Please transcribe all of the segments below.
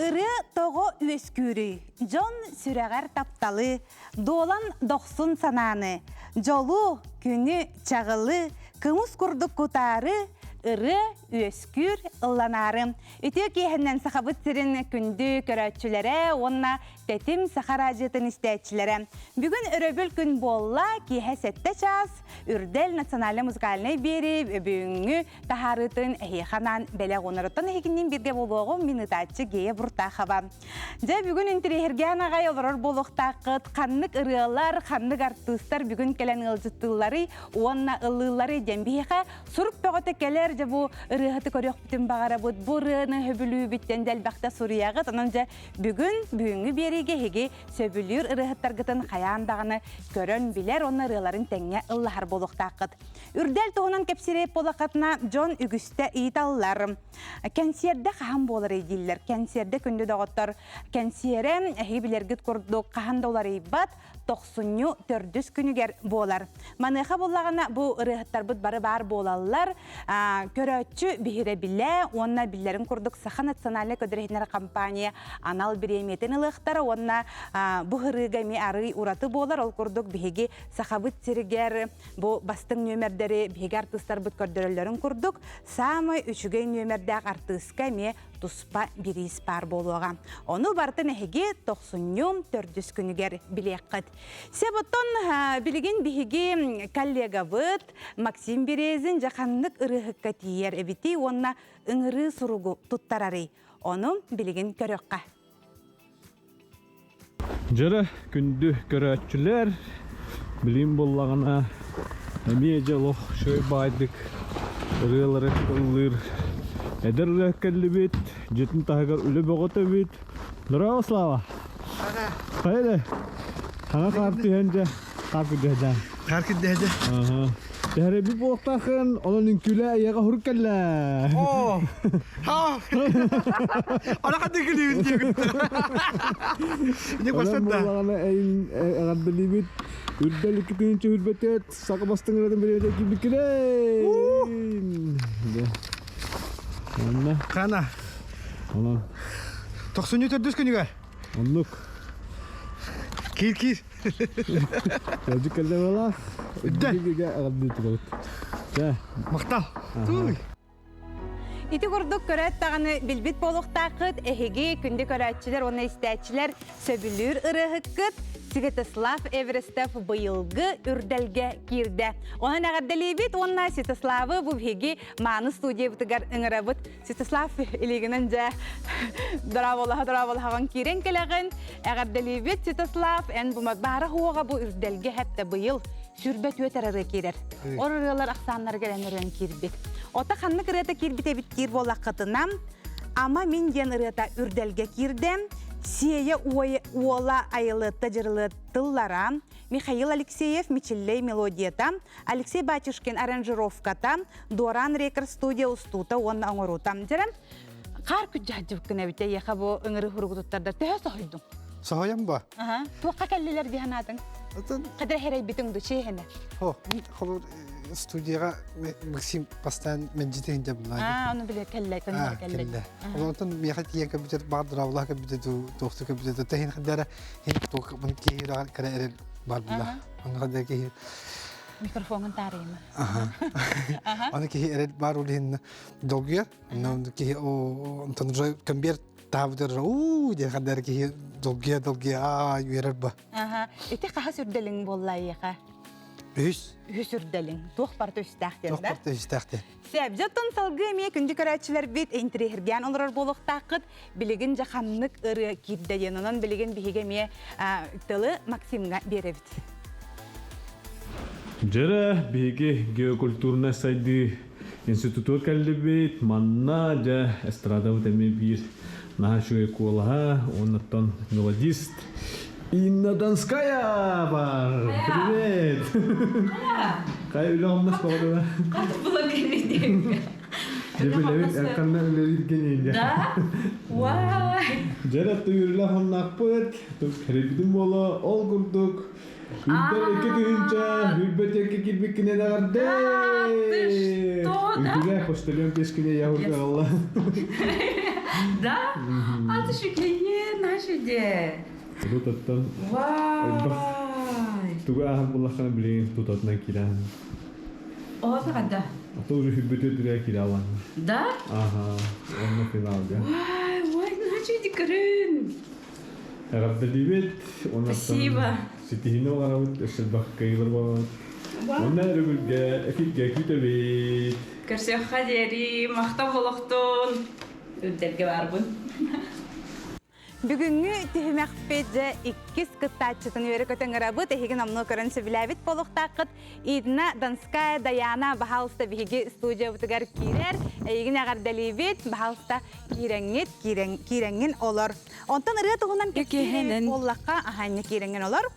Ырыа тоҕо үөскүүрүй? Дьон сүрэҕэр тапталы, дуолан дохсун санааны, дьолу, күнү, чаҕылы, кымыс курдук кутаары, ырыа үөскүүр ылланаары. Үтүө киэһэннэн Сахабыт сирин күндү көрөөччүлэрэ уонна Тэтим саха радиотын истээччилэрэ. Бүгүн өрөбүл күн буолла, киэһэ 7 чаас, Үрдэл национальнай музыкальнай биэрии бүгүҥҥү таһаарыытын эһиэхэ анаан бэлэх уунарыттан эһигинниин бииргэ буолуоҕум мин ытааччы Гея Буртахова. Дьэ, бүгүн интириэһиргээн аҕай олорор буолуохтааххыт, ханнык ырыалар, ханнык артыыстар бүгүн кэлэн ыалдьыттыылларый уонна ыллыылларый диэн биһиэхэ сурук бөҕөтө кэлэр, дьэ бу ырыаһыты көрүөхпүтүн баҕарабыт, бу ырыаны сөбүлүүбүт диэн дьэ элбэхтэ суруйаҕыт, онон дьэ Бүгүн бүгүҥҥү биэриигэ эһиги сөбүлүүр ырыаһыттаргытын хайаан даҕаны көрөн билэр уонна ырыаларын тэҥҥэ ыллаһар буолуохтааххыт. Үрдэл туһунан кэпсиир буоллаххытына, дьон үгүстэ ыйыталлар. Кэнсиэрдэ хаһан буоларый дииллэр. Кэнсиэрдэ күндү доҕоттор, кэнсиэрэ эһиги билэргит курдук хаһан да уларыйбат, тохсунньу төрдүс күнүгэр буолар. Маныаха буллаҕына бу ырыаһыттарбыт бары баар буолаллар. Көрөөччү биһирэбилэ уонна биллэрин курдук Саха национальнай көдөрүһүннэр компания анал бириэмийэтин ылыахтара уонна бу ырыыга эмиэ арыый ураты буолар. Ол курдук биһиги Сахабыт сиригэр бу бастыҥ нүөмэрдэри биһиги артыыстарбыт көрдөрөллөрүн курдук саамай үчүгэй нүөмэрдээх артыыска эмиэ туспа бириис баар буолуоҕа. Ону барытын эһиги тохсунньу төрдүс күнүгэр билиэххит. Сөп оттон билигин биһиги коллегабыт Максим Березин дьэ ханнык ырыаһыкка тиийэр эбитий уонна ыҥырыы суругу туттарарый? Ону билигин көрүөххэ. Дьөрө күндү көрөөччүлэр, билим буоллаҕына эмиэ дьэ олох үчүгэй баайдык ырыалары ыллыыр эдэр ырыа кэллибит, дьиэтин таһыгар үлэ бөҕөтө эбит. Здорово, Слава! Хайа Хаҥа хаар түһэн дьэ, хаар күрдэһэ Хаар күрдэһэ Аха. Тэһэрэбит буолуохтааххын, онон үҥкүүлэ эйиэхэ хурук кэллэ. Оо! Ана ханнык күлүүбүн диэбит. Ини Онон бастан да. буоллаҕына эйин эҕэрдэлиибит. Үрдэл икки тыһыынча үрбэтет, саха бастыҥ ырыатын бириэмэтэ киирбиккинэй! Онно. Хана. Онон. Тохсунньу төрдүс күнүгэр. Оннук. Киир киир. Кэлдьик кэллэ буолаах. Үрдэл. Үрдэл эҕэрдэлии турабыт. Чэ. Махтал. Туй. Ити курдук көрөөт даҕаны билбит буолуохтааххыт, эһиги күндү көрөөччүлэр уонна истээччилэр сөбүлүүр ырыаһыккыт Святослав Эверестов быйылгы үрдэлгэ киирдэ. Онон эҕэрдэлиибит уонна Святославы бу биһиги мааны студиябытыгар ыҥырабыт. Святослав илиигинэн дьэ дорооболоһо дорооболоһоҕун киирэн кэлэҕин. Эҕэрдэлиибит Святослав, эн бу баара хуоҕа бу үрдэлгэ хэптэ быйыл 24 ырыа киирэр. Ор ырыалар ахсааннарыгар эн ырыаҥ киирбит. Ота ханнык ырыата киирбит эбит диир буоллаххытына, Ама мин диэн ырыата үрдэлгэ киирдэ. Сиэйэ уола айылыатта дьырылыат тыллара, Михаил Алексеев Мичиллей мелодията, Алексей Батюшкин аранжировката, Дуораан Рекорд студия устуута уонна оҥоруута. Дьэрэ, хаар күддьаһдьыбыккын эбит эйиэхэ бу ыҥырыы хуругу туттардар төһө соһуйдуҥ? Соһуйан ба. Аха. Туохха кэллилэр дии санаатыҥ? Хадыр хэрэйбитиҥ ду чиэһинэ? Хо, холор студияга Максим бастаан мэлдьитин дьабылаа. Аа, ону биле кэллэ, көннөр кэллэ. Кэллэ. Олортон миэхэ тиийэн көбүтэр баар дыраабылаах көбүтэ дуу, туохту көбүтэ тэһин хадара хин туох мын киһи кара эрэл бар була. Онно хадара киһи Микрофоҥун таарыйма. Аха. Аны киһи эрэл бар улиһин долгуйар. Онно киһи онтон уже конверт таабытыр уу диэн хандар киһи долгуйа долгуйа аа үөрэр ба. Аха. Ити хаһыс үрдэлиҥ буолла эйиэхэ? Үһүс. Үһүс үрдэлиҥ. Туох барыта үстээх диэн Туох да? барыта үстээх диэн. Сөп. Дьоттон салгыы эмиэ күндү көрөөччүлэрбит интириэһиргээн олорор буолуохтааххыт. Билигин дьэ ханнык ырыа киирдэ диэн. Онон билигин биһиги эмиэ тылы Максимҥа биэрэбит. Дьэрэ, биһиги геокультурнай сайдыы Институтугар кэллибит, манна дьэ эстрадабыт эмиэ биир наһаа үчүгэй куолаһа, уоннаттан мелодист Инна Донская бар! Привет! Кай үлэ хамнас баҕадана? Хат була кэллиҥ. Дьэ билэбит, эрканна үлэлииргин инде. Да? Вай! Дьэ үлэ хамнаахпыт, хэрийбитим буола, ол курдук Үрдэл 2000 үрбэтиэккэ киирбиккинэн эҕэрдэ! Ты что, да? Үтүгэ почтальон пескине я ургаалла. Да? А ты шүкэйиэн наша де. Тутаттан Вай! Тугу ааһар буллаххына билигин тутатынан киирэн. Оҕото ханна? А то уже хүлбүтү түрэ киирэ алан. Да? Ага, онно финалга. Вай, вай, значит, көрүн. Эҕэрдэлиибит. Спасибо. Ситиһини оҕарабыт, өссө элбэх кыайыылар буолабыт. Онно өрөбүлгэ, эфиргэ күүтэбит. Көрсүөххэ диэри, махтал олохтун. Үрдэргэ барбын. Бүгүҥҥү түһүмэхпит дьэ иккис кыттааччытын үөрэ көтөн ырабыт, эһиги номнуо көрөн сөбүлээбит буолуохтааххыт. Идна Донская Даяна баһаалыста биһиги студиябытыгар киирэр. Эйигин эҕэрдэлиибит, баһаалыста киирэҥҥит, киирэҥҥин олор. Онтон ырыа туһунан кэпсиир буоллахха, аһаанньа киирэҥҥин олор.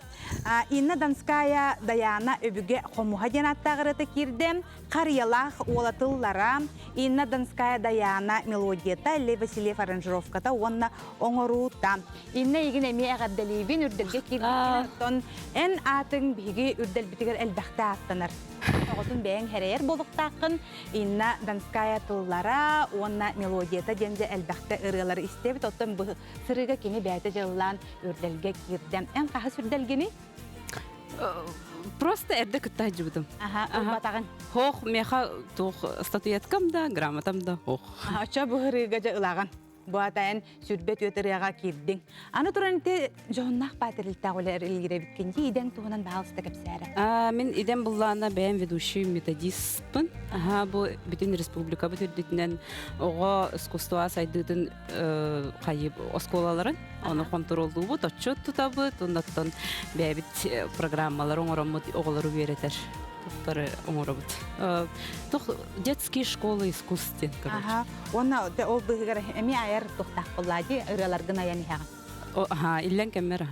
Инна Донская Даяна өбүгэ хомуһа диэн ааттаах ырыата киирдэ. Харыйалаах уолатыллара, Инна Донская Даяна мелодията, Лев Васильев аранжировката уонна оҥоруута. Инна игин эмиэ эҕэрдэлиибин, үрдэлгэ киирбиккин оттон эн аатыҥ биһиги үрдэлбитигэр элбэхтэ ааттанар. Оҕотун бэйэҥ хэрэйэр буолуохтааххын. Инна Донская тыллара уонна мелодията диэн дьэ элбэхтэ ырыалары истэбит. Оттон бу сырыыга кини бэйэтэ дьыллаан үрдэлгэ киирдэ. Эн хаһыс үрдэлгиний? Просто эрдэ кытта сылдьыбытым. Аха, ылбатаҕын. Хоох, меха туох статуэткам да, грамотам да хоох. Оччо быһырыыга дьэ ылаҕын. Бу ата эн сүрбэ түөт ырыаҕа киирдиҥ. Аны туран ити дьоһуннаах баатырилтаах үлэ илгирэбиккин дии идэҥ туһунан баһаалыста кэпсээрэ. Мин идэм буллаана бэйэм ведущий методистпын. Аха, бу бүтүн республикабыт үрдүтүнэн оҕо искусство сайдыытын хайып оскуолаларын Ону хонтуруоллуубут, отчуот тутабыт, оннуттан бэйэбит программалары оҥороммут оҕолору үөрэтэр туттары оҥоробут. Тух детские школы искусств диэн короче. Аха. Уонна ол быыһыгар эмиэ айар туохтаах буоллаа дии ырыаларгын айан иһэҕин. Аха, иллэҥ кэммэр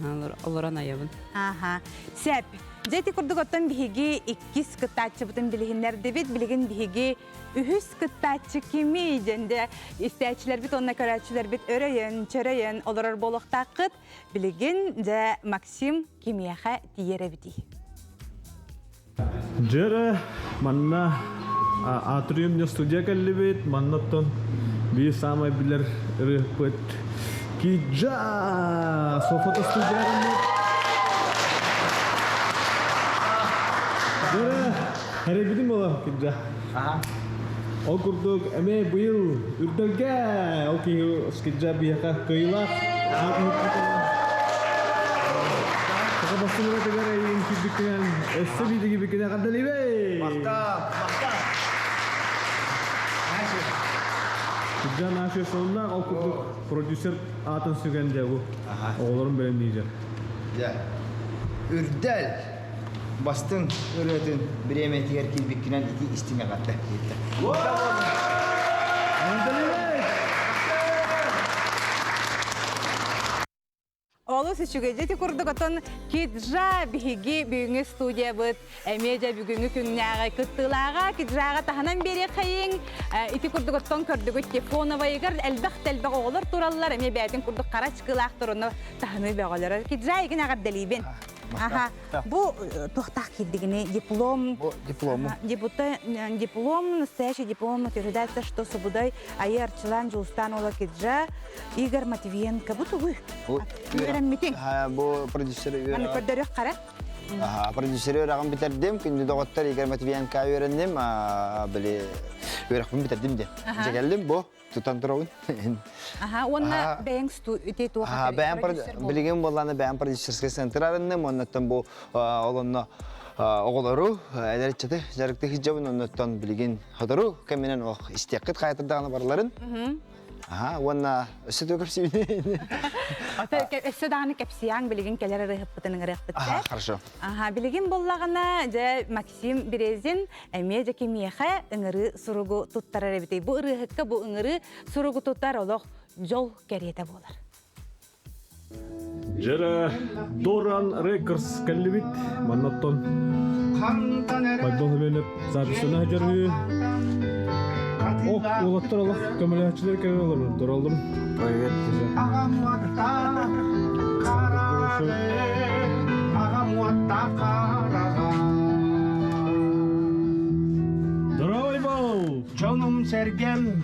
олорон айабын. Аха. Сөп. Дьэ ити курдук оттон биһиги иккис кыттааччыбытын билиһиннэрдибит. Билигин биһиги Үһүс кыттааччы кимий диэн дэ истээччилэрбит уонна көрөөччүлэрбит өрөйөн, чөрөйөн олорор буолуохтааххыт. Билигин дьэ Максим кимиэхэ тиийэр эбитий? Дьэрэ, манна Атриум студия кэллибит. Маннаттан биир саамай билэр ырыаппыт Киджа Софото студиярыммыт. Дьэрэ, Эрэйбитин буола кирдэ. Ол курдук эмиэ быйыл үрдэлгэ ол киһи скиджа биһиэхэ кыайыылаах Саха бастыҥыратыгар эйигин киирбиккинэн өссө биирдигибиккинэ эҕэрдэлиибэй! Махтал! Махтал! Кирдя наша сонна ол курдук продюсер аатын сүгэн дьэ бу оҕолорун бэлэмниир. Дьэ. Үрдэл! Бастыҥ ырыатын бириэмэтигэр киирбиккинэн ити истиҥ эҕэрдэ диэтэ. Олус үчүгэй ити курдук отон Киджа биһиги бүгүҥҥү студиябыт эмиэ дьэ бүгүҥҥү күннээҕи кыттыылааҕа Киджаҕа таһынан биэриэххэйиҥ ити курдук оттон көрдүгүт Тифоновайыгар элбэх да элбэх оҕолор тураллар эмиэ бэйэтин курдук хара ачыкылаах туруну таһыныы бөҕөлөрө Киджа игин эҕэрдэлиибин Аха. Бу туохтаах киирдигини диплом. Бу диплому. Диплом, настоящий диплом утверждается, что Субудай Айы Арчылан Дьулустаан уола Киджа Игорь Матвиенко бу тугуй? Бу Үөрэммитиҥ. Бу продюсер Аны көрдөрүөх хара. Продюсер үөрэҕин бүтэрдим. Күндү доҕоттор Игорь Матвиенко үөрэнним. Били үөрэхпин бүтэрдим диэн. Дьэ кэллим бу. тутан турабын. Аха, уонна бэйэҥ ити туох бэйэм билигин буоллаана бэйэм продюсерскай центр арынным, оннуттан бу ол онно оҕолору эдэр ыччаты дьарыкты сылдьабын, оннуттан билигин сотору кэминэн ох истиэххит хаайтардаҕына барыларын. Аха, уонна өссө да кэпсиибин. Өссө даҕаны кэпсиэҥ билигин кэлэр ырыһыппытын ыҥырыахпыт. Аха, хорошо. Аха, билигин буоллаҕына, дьэ Максим Березин эмиэ дьэ кимиэхэ ыҥырыы суругу туттарар эбитий? Бу ырыаһыкка бу ыҥырыы суругу тутар олох дьол кэриэтэ буолар. Дьэрэ Доран Рекордс кэллибит. Маннаттан Байбал Хөбөнөп записана сылдьар Ох, уолаттар олох көмөлөһөччүлэр кэлэн олорун, тураллар. Привет. Аҕам уоттаах хараҕы, аҕам уоттаах хараҕа. Здорово, Байбал! Дьонум-сэргэм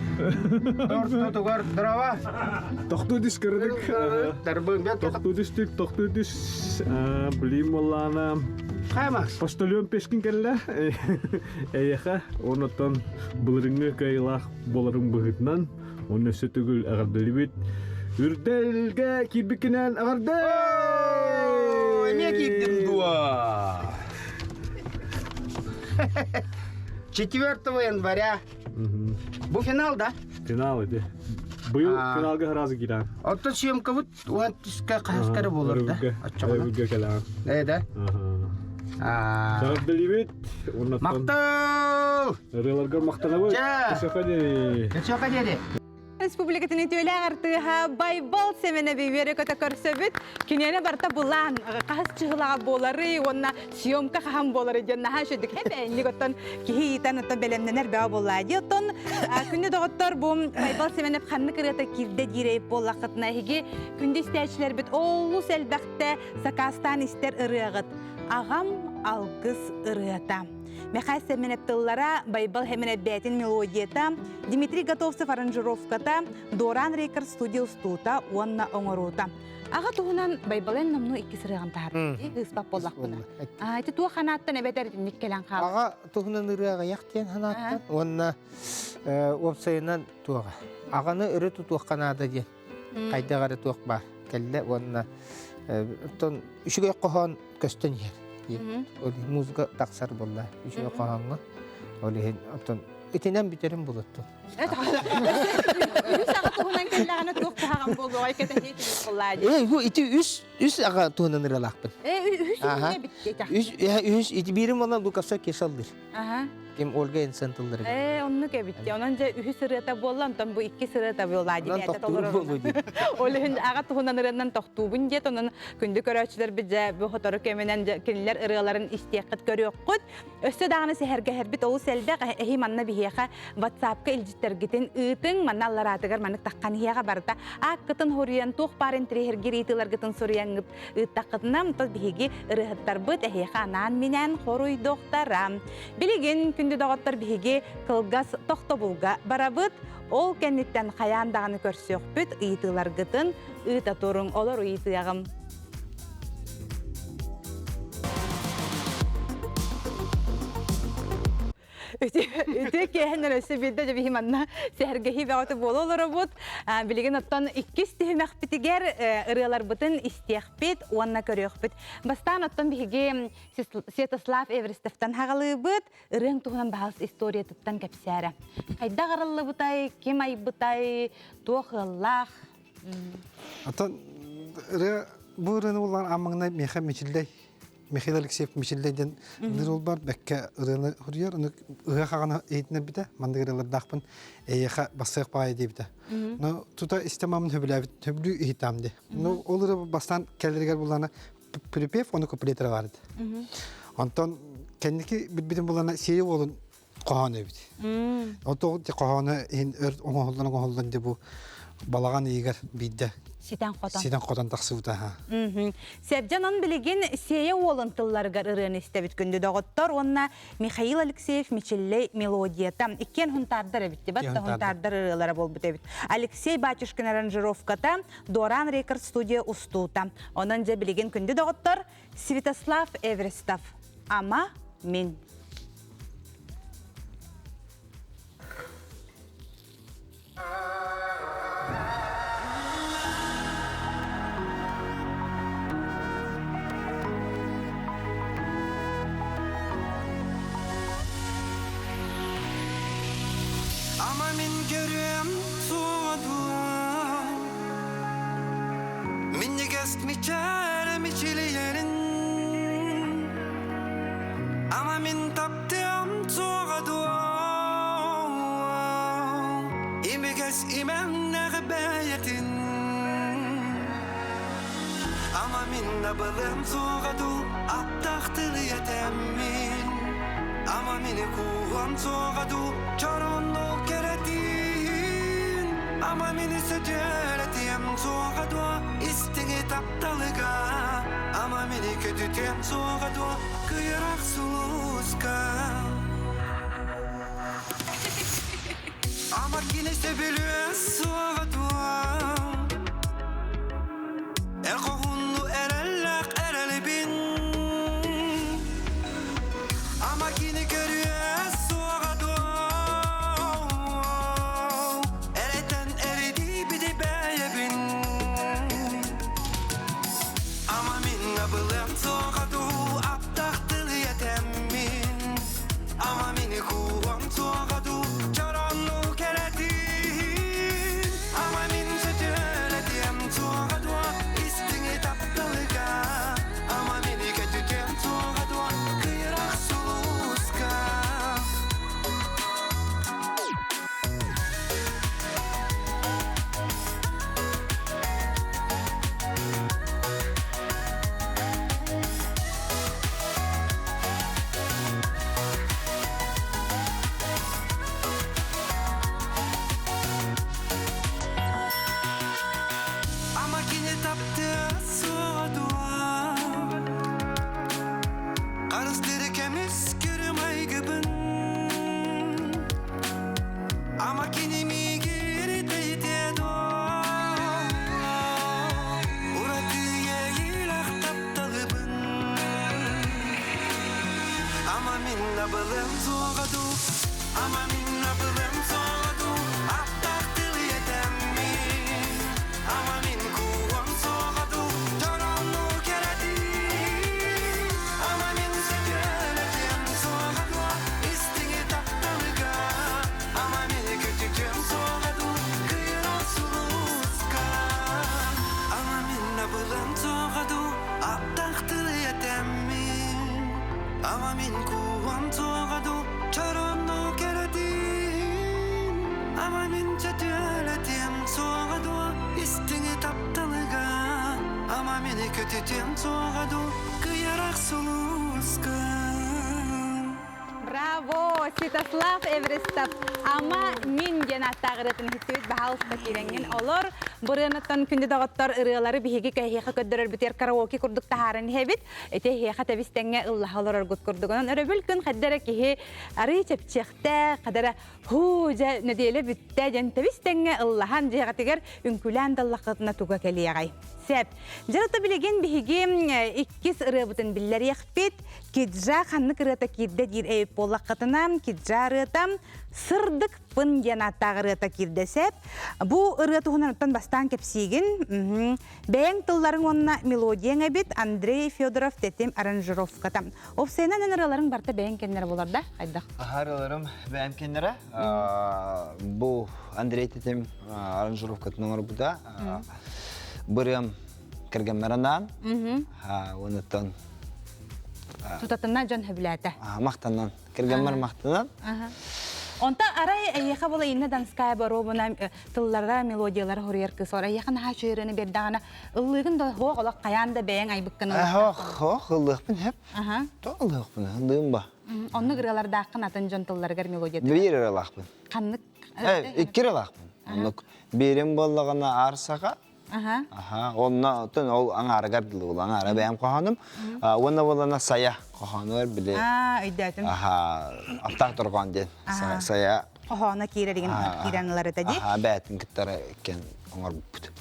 ортотугар дрова. Тохтуу түс кырадык. Тохтуу түстүк, тохтуу түс. Блин буоллаана. Хайма. Почтальон Пешкин кэллэ. Эйэхэ, онотон былырыҥҥы кыайыылаах буоларыҥ быһыытынан, онно өссө төгүл эҕэрдэлибит. Үрдэлгэ киирбиккинэн эҕэрдэ! Эмиэ киирдим дуо? 4 января. Бу финал да? Финал ити. Быйыл финалга сразу киирэн. Оттон съемкабыт уон түскэ хаһыскары буолар да? Оччоҕуна. Өрөбүлгэ кэлэҕин. Ээ да? Эҕэрдэлиибит. Махтал! Ырыаларгар махтанабыт. Өсөкө диэри. Өсөкө диэри. Республикатын үтүөлээх артыыһа Байбал Сэмэнэби үөрэ-көтө көрсөбүт. Киниэнэ барыта былаан хаһыс чыһылаҕа буоларый уонна съемка хаһан буоларый диэн наһаа үчүгдүк хэп оттон киһи ыытан оттон бэлэмнэнэр бөҕө буоллаа дии. Оттон күндү доҕоттор бу Байбал Сэмэнэп ханнык ырыата киирдэ диирэй буоллаххытына эһиги күндү истээччилэрбит олус элбэхтэ сакаастаан истэр ырыаҕыт Аҕам алгыс ырыата. Михаил Сэмэнэп тыллара, Байбал Хэмэнэп бэйэтин мелодията, Дмитрий Готовцев аранжировката, Доран Рекорд студия устуута уонна оҥоруута. Аҕа туһунан Байбален номнуо икки сырыаҕын таһаарбыт. Ыыспап буоллахпына. Ити туох ханааттан эбэтэр итинник кэлэн хаалар. Аҕа туһунан ырыа аҕыйах диэн ханааттан уонна уопсайынан туоҕа. Аҕаны өрө тутуохха наада диэн. Хайдах эрэ туох баар кэллэ уонна оттон үчүгэй хоһоон көстөн иһэр. Ол музыка тахсар буолла үчүгэй хоһооҥҥо. Ол иһин оттон итинэн бүтэрин булуттум. Үс аҕа туһунан кэллэҕинэ туох куһаҕан буолуоҕай кэтэһии түмүк буоллаа дии. Ээ, бу ити үс үс аҕа туһунан ырыалаахпын. Ээ, үһүс үһүнэ битти. Үс үһүс ити биирим буолан Луковцев Кешаллыр. Аха. Ким Ольга Энсен тыллары. Ээ, оннук эбит. Онон дьэ үһүс ырыата буолла, онтон бу иккис ырыата буолла дии бэйэтэ толорор. Ол иһин аҕа туһунан ырыанан тохтуубун диэт, онон күндү көрөөччүлэрбит дьэ бу сотору кэминэн дьэ кинилэр ырыаларын истиэххит көрүөххүт. Өссө даҕаны сэһэргэһэрбит олус элбэх. Эһи манна биһиэхэ WhatsApp-ка илдьиттэргитин ыытыҥ, манна аллараатыгар маннык таххан иһиэҕэ барыта ааккытын хоруйан туох баар интэриэһиргиир ыйытыыларгытын суруйаҥҥыт Ыыттаххытына, онтон биһиги ырыаһыттарбыт эһиэхэ анаан-минээн хоруйдуохтара. Билигин, күндү доҕоттор, биһиги кылгас тохтобулга барабыт. Ол кэнниттэн хайаан даҕаны көрсүөхпүт, ыйытыыларгытын ыыта туруҥ, олор ыйытыаҕым. Үтүө киэһэннэр өссө биирдэ дьэ биһи манна сэһэргэһии бөҕөтө буола олоробут. Билигин оттон иккис түһүмэхпитигэр ырыаларбытын истиэхпит уонна көрүөхпүт. Бастаан оттон биһиги Святослав Эверестовтан хаҕалыыбыт. Ырыаҥ туһунан баһаас историятыттан кэпсээрэ. Хайдах арыллыбытай, ким айбытай, туох ыаллаах? Оттон ырыа бу ырыаны буллар аммаҥнай миэхэ мичиллэй Михаил Алексеев Мичиллэй диэн ыллыыр уолбар бэккэ ырыаны суруйар. Ону ыһыах аҕана иһитинэрбитэ, маннык ырыалардаахпын эйиэхэ бассыах баҕайы диэбитэ. Но тута истэм амын сөбүлээбит, сөбүлүү иһитаам дии. Ну ол ырыа бастаан кэлэригэр буллана припев, ону куплетера бар ити. Онтон кэнники билбитим булана сиэйи уолун хоһоон эбит. Отоо хоһоону иһин өр оҥоһуллан оҥоһуллан дьэ бу балаҕан ыйыгар биирдэ ситэн-хотон ситэн-хотон тахсыбыта. Сэбдьан он билигин Сиэйэ уолун тылларыгар ырыаны истэбит күндү доҕоттор уонна Михаил Алексеев Мичиллэй мелодията. Иккиэн хунтаардар эбит, батта хунтаардар ырыалара буолбут эбит. Алексей Батюшкин аранжировката, Доран Рекорд студия устуута. Онон дьэ билигин күндү доҕоттор Святослав Эверестов Ама мин. Ама мин көрүөм суоҕа дуо Минньигэс мичээрэ мичилийэрин Ама мин таптыам суоҕа дуо Имигэс имэҥнээх бэйэтин Ама мин абылыам суоҕа дуу Аттах тылыйа тэммин Ама мини кууһуом суоҕа дуу Чорооннук кэрэтиин Ама мини сөтүөлэтиэм суоҕа дуо Истиҥи тапталыга Ама мини көтүтүөм суоҕа дуо Кыйырах сулуска. кини сөбүлүө суоҕа дуо Эр хоһунну эрэллээх эрэлибин Ама кини көрүө суоҕа дуо Эрэтэн эридийбити бэйэбин Ама мин абылыам суоҕа дуу Аптах тылы этэммин Ама мини кууһуом суоҕа дуу Чоронну кэрэтиин Ама мин сөтүөлэтиэм суоҕа дуо Истиҥи тапталыга Ама мини көтүтүөм суоҕа дуо Кыйрах сулуска Ама кини таптыа суоҕа дуо Харыстыыр көмүс күрүм айгыбын Ама кини миигин ититиэ дуо Ураты иэйиилээх тапталыбын Ама мин абылым суоҕа дуу Ама мин абылым суоҕа дуу Аттаах тыл этэммин Ама мин кууһуом суоҕа дуу Дьоронну кэрэтиин Ама мин сөтүөлэтиэм суоҕа дуо Истиҥи тапталыга Ама мин көтүтүөм суоҕа дуу Кыйран сулуска Ама мин абылым суоҕа дуу Аттаах тылы этэммин Ама мин кууһуом суоҕа дуу Чоронну кэрэтиин Ама мин сөтүөлэтиэм суоҕа дуо Истиҥи тапталыга Ама мини көтүтүөм суоҕа дуу Кыйарах сулуска Браво! Святослав Эверестов Ама мин диэн ааттаах ырыатын иһиттибит баһаалыста киирэҥҥин олор. Бырыанаттан күндү доҕоттор ырыалары биһиги кэһиэхэ көрдөрөрбүтүгэр караоке курдук таһааран иһэбит. Ити эһиэхэ тэбис-тэҥҥэ ыллаһа олороргут курдук. Онон өрөбүл күн хайда эрэ киһи арыы чэпчиэхтээх, хайда эрэ һуу дьэ нэдиэлэ бүттэ диэн тэбис-тэҥҥэ ыллаһан дьиэҕитигэр үҥкүүлээн да ыллаххытына туга кэлиэҕэй. Сөп. Дьэ ото билигин биһиги иккис ырыабытын биллэриэхпит. Киджа ханнык ырыата киирдэ диир эбит буоллаххытына, Киджа ырыата Сырдыкпын диэн ааттаах ырыата киирдэ сөп. Бу ырыа туһунан оттон бастаан кэпсиигин. Бэйэҥ тылларыҥ уонна мелодияҥ эбит Андрей Федоров тэтим аранжировката. Опсайынан эн ырыаларыҥ барыта бэйэҥ кэннэрэ буолар да? Хайдах? Ырыаларым бэйэм кэннэрэ. Бу Андрей тэтим аранжировкатын оҥорбута. Бырыам кэргэммэр анаан. Онуттан Тутатына дьон хөбүлээтэ. Махтанан. Кэргэммэр махтанан. Онто арай эйиэхэ була Инна Донская боруобуна тыллара, мелодиялара хоруйар кыыс ор эйиэхэ наһаа үчүгэй бердаҕына ыллыыгын да хоох олох хайаан да бэйэҥ айбыккын Хоох, хоох ыллыахпын хэп. То ыллыахпын, ыллыым ба. Оннук ырыалардааххын атын дьон тылларыгар мелодията. Биир ырыалаахпын. Ханнык? Икки ырыалаахпын. Оннук биирим буоллаҕына аар саха, Аха, онно оттон ол аҥаарыгар дылы ол аҥаара бэйэм хоһоонум. Уонна буоллана Сайа хоһоонугар били. Аа, өйдөөтүм. Аха, аттаах торҕоон диэн. Сайа. Хоһооно киирэригин киирэн ылар этэ дии. Аха, бээтин кыттара иккен оҥорбуппут.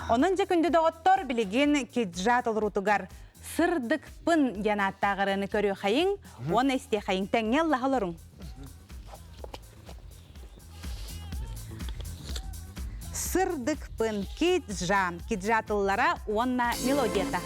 Онон дьэ күндү доҕоттор, билигин киджа толоруутугар сырдыкпын диэн ааттаах ырыаны көрүөхайыҥ уонна истиэхэйиҥ. Тэҥҥэ ыллаһа олоруҥ. Сырдыкпын киджа, киджа тыллара уонна мелодията.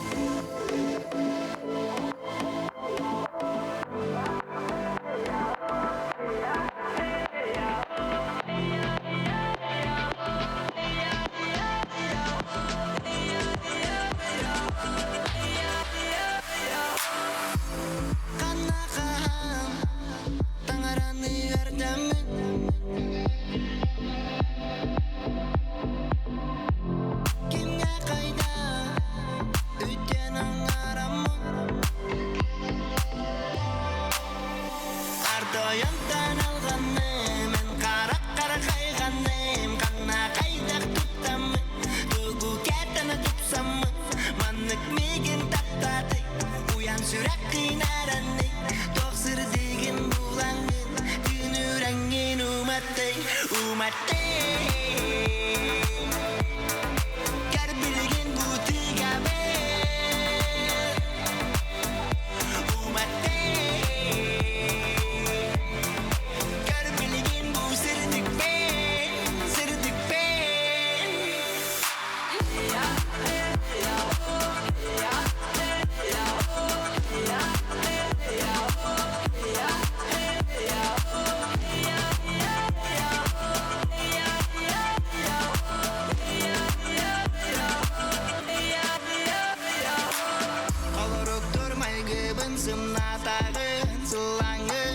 Таҥараны үөрдэммин Кимҥэ хайда үтүө Холоруктур майгыбын сымнатагын сыллаҥы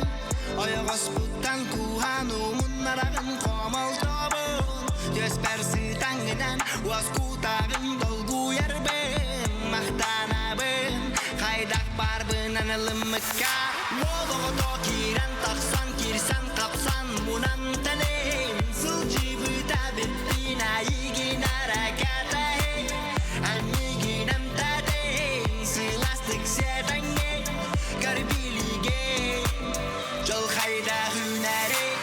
Ойоҕоспуттан кууһан умуннараҕын хомолтобун Түөспэр сытаҥҥынан уоскутаҕын долгуйарбын Махтанабын хайдах баарбынан ылыммыкка Уол оҕото киирэн тахсан киирсэн хапсан мунан тэлэйин Сылдьыбыта бүттүн айыгын аракатай Аннигин амтатын сыластык сэтаҥҥэ Көрбилигэ дьол хайдах үүнэрий